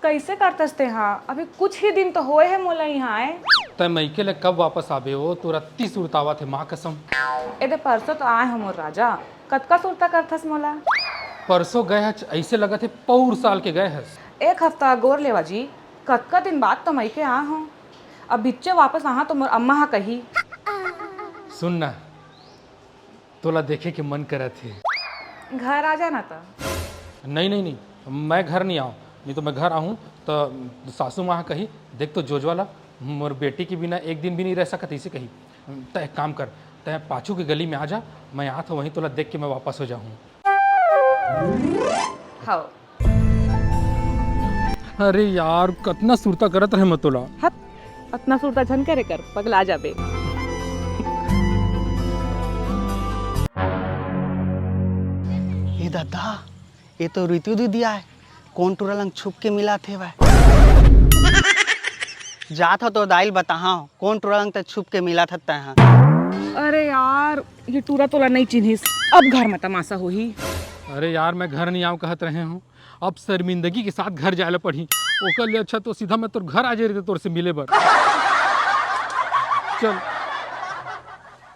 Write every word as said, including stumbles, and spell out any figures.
कइसे करथस तेहा? अभी कुछ ही दिन तो होए हे मोला इहाँ आए। तैं मइके ले कब वापस आबे ओ? तोर अत्ती सुरता आवत हे, माँ कसम। ए दे, परसों तो आए हो मोर राजा, कतका सुरता करथस मोला। परसों गए हच, अइसे लगत हे पौर साल के गए हस। एक हफ्ता गोर लेवा जी, कतका दिन बाद तो मइके आए हो। अब बिच्चे वापस आहा तो मोर अम्मा हा कही। सुन ना, तोला देखे के मन करत हे। घर आ जाना त। नहीं, नहीं, नहीं, मैं घर नहीं आऊँ, नहीं तो मैं घर आहूँ तो सासू माँ कही, "देख तो जोजवा ला, मोर बेटी के बिना एक दिन भी नहीं रह सकत," इसे कही। त एक काम कर, तैं पाछू के गली में आ जा, मैं आत हूँ, वहीं तोला देख के मैं वापस हो जाहूँ। हव। अरे यार, कतना सुरता करत रहे मैं तोला। हत, अतना सुरता झन करे कर, पगला जाबे। ए ददा, ये तो रितु दीदी आय। कोन टुरा लंग छुप के मिलत हे वह? जात हो तो दाई ल बताहा, कोन टुरा लंग ते छुप के मिलत हस तैं हा। अरे यार, ये टुरा तोला नहीं चिन्हिस, अब घर में तमाशा होही। अरे यार, मैं घर नहीं आऊँ कहत रहे हूँ, अब शर्मिंदगी के साथ घर जाए ला पड़ही। ओकर ले अच्छा तो सीधा मैं तोर घर आ जाए रहिते तोर से मिले बर। चल।